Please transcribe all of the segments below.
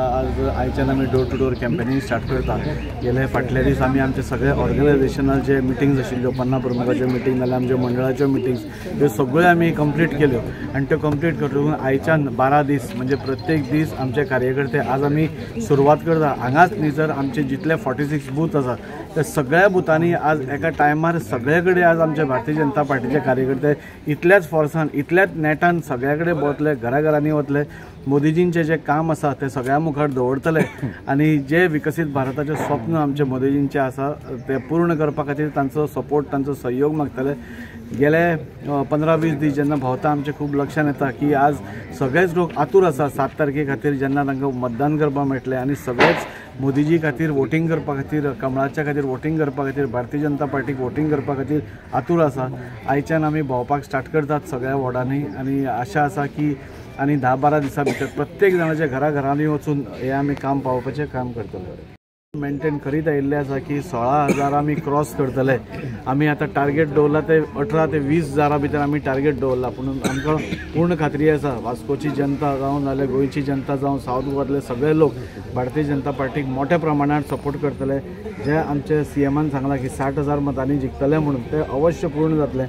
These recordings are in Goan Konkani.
आज आयच्यान आमी door to door campaigning start करता. गेले फाटले दीस आमी आमचे सगळे ऑर्गनायझेशनाचे मिटिंग्स आशिल्ल्यो, पन्ना प्रमुखाच्यो मिटींग जाल्यार आमच्यो मंडळाच्यो मिटिंग्स, ह्यो सगळ्यो आमी कंप्लीट केल्यो आनी त्यो कंप्लीट करून आयच्यान 12 दीस म्हणजे प्रत्येक दीस आमचे कार्यकर्ते आज आमी सुरवात करता. हांगाच न्ही जर आमचे जितले 46 बूथ आसात त्या सगळ्या बुथांनी आज एका टायमार सगळे कडेन आज आमचे भारतीय जनता पार्टीचे कार्यकर्ते इतल्याच फोर्सान इतल्याच नेटान सगळ्या कडेन भोंवतले, घराघरांनी वतले, मोदीजींचें जें काम आसा तें सगळ्या मुखार दवरतले आनी जे विकसीत भारताचें स्वप्न आमचे मोदीजींचें आसा तें पूर्ण करपा खातीर तांचो सपोर्ट, तांचो सहयोग मागतले. गेले 15-20 दीस जेन्ना भोंवता आमचें खूब लक्षान येता की आज सगळेच लोक आतूर आसा 7 तारखे खातीर जेन्ना तांकां मतदान करपाक मेळटलें आनी सगळेच मोदीजी खातीर वोटींग करपा खातीर, कमळाच्या खातीर वोटींग करपा खातीर, भारतीय जनता पार्टीक वोटींग करपा खातीर आतूर आसा. आयच्यान आमी भोंवपाक स्टार्ट करतात सगळ्या वॉर्डांनी आनी आशा आसा की आनी 10-12 दिसां भितर प्रत्येक जाणाच्या घराघरांनी वचून हें आमी काम पावोवपाचें काम करतले. मेंटेन करीत आयिल्लें आसा की 16,000 आमी क्रॉस करतले. आमी आतां टार्गेट दवरला ते 18 ते 20 हजारा भितर आमी टार्गेट दवरला, पूण आमकां पूर्ण खात्री आसा वास्कोची जनता जावं नाल्यार गोंयची जनता जावं सावथ गोवांतले सगळे लोक भारतीय जनता पार्टीक मोठ्या प्रमाणात सपोर्ट करतले. जे आमचे सीएमान सांगलां की 60,000 मतांनी जिखतले म्हणून ते अवश्य पूर्ण जातलें.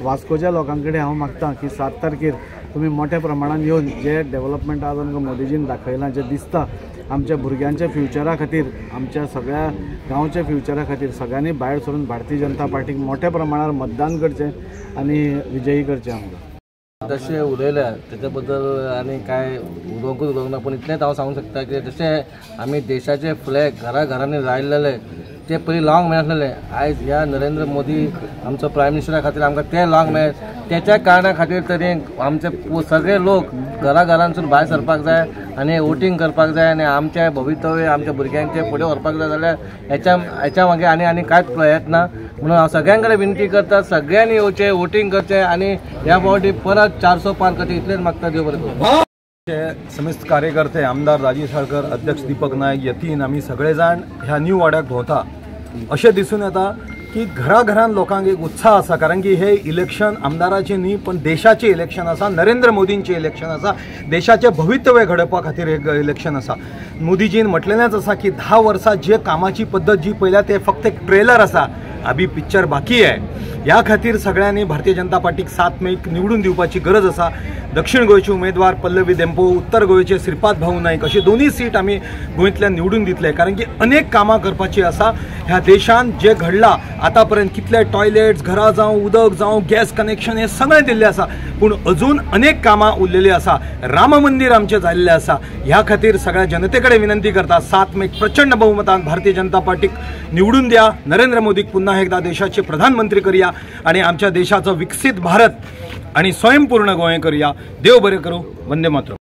वास्कोच्या लोकां कडेन हांव मागता की 7 तारखेर तुमी मोठ्या प्रमाणान येवन जे डेवलपमेंट आज आमकां मोदीजीन दाखयलां, जें दिसता आमच्या भुरग्यांच्या फ्युचरा खातीर, आमच्या सगळ्या गांवच्या फ्युचरा खातीर सगळ्यांनी भायर सरून भारतीय जनता पार्टीक मोठ्या प्रमाणार मतदान करचें आनी विजयी करचें. आमकां तशें उलयल्या तेच्या बद्दल आनी कांय उलोवंकूच उलोवंक ना, पूण इतलेंच हांव सांगूंक शकता की जशें आमी देशाचे फ्लॅग घरा घरांनी लायलेले ते पयलीं लावंक मेळनासलेले, आयज ह्या नरेंद्र मोदी आमचो प्रायम मिनिस्टरा खातीर आमकां ते लावंक मेळ्ळे. तेच्या कारणा खातीर तरी आमचे सगळे लोक घरा घरांसून भायर सरपाक जाय आनी वोटींग करपाक जाय आनी आमचें भवितव्य आमच्या भुरग्यांचें फुडें व्हरपाक जाय जाल्यार हेच्या मागीर आनी आनी कांयच प्रयत्न ना. म्हणून हांव सगळ्यां कडेन विनंती करता, सगळ्यांनी येवचें, वोटींग करचें आनी ह्या फावटी परत 400 पार करचें इतलेंच मागता. देव बरें करूं. समेस्त कार्यकर्ते, आमदार राजीव साळकर, अध्यक्ष दीपक नायक, यतीन, आमी सगळे जाण ह्या न्यू वाड्याक भोंवता. अशें दिसून येता की घराघरान लोकांक एक उत्साह आसा, कारण की हे इलेक्शन आमदाराचें न्ही पण देशाचें इलेक्शन आसा, नरेंद्र मोदींचें इलेक्शन आसा, देशाचें भवितव्य घडोवपा खातीर एक इलेक्शन आसा. मोदीजीन म्हटलेलेंच आसा की 10 वर्सां जे कामाची पद्दत जी पळयल्या ते फक्त एक ट्रेलर आसा, अभी पिक्चर बाकी आहे. ह्या खातीर सगळ्यांनी भारतीय जनता पार्टीक 7 मेक निवडून दिवपाची गरज आसा. दक्षिण गोंयचे उमेदवार पल्लवी देंपो, उत्तर गोंयचे श्रीपाद भाऊ नाईक अशी दोन्ही सीट आमी गोंयतल्यान निवडून दितले, कारण की अनेक कामां करपाची आसा. ह्या देशान जे घडलां आतापर्यंत कितले टॉयलेट्स, घरां जावं, उदक जावं, गॅस कनेक्शन हे सगळें दिल्लें आसा, पूण अजून अनेक कामां उरलेलीं आसा. राम मंदीर आमचें जाल्लें आसा. ह्या खातीर सगळ्या जनते कडेन विनंती करता, 7 मेक प्रचंड बहुमतान भारतीय जनता पार्टीक निवडून द्या, नरेंद्र मोदीक पुन्हा एकदा देशाचे प्रधानमंत्री करूया आणि आमच्या देशाचो विकसित भारत आणि स्वयंपूर्ण गोंय करूया. देव बरें करूं. वंदे मातरम.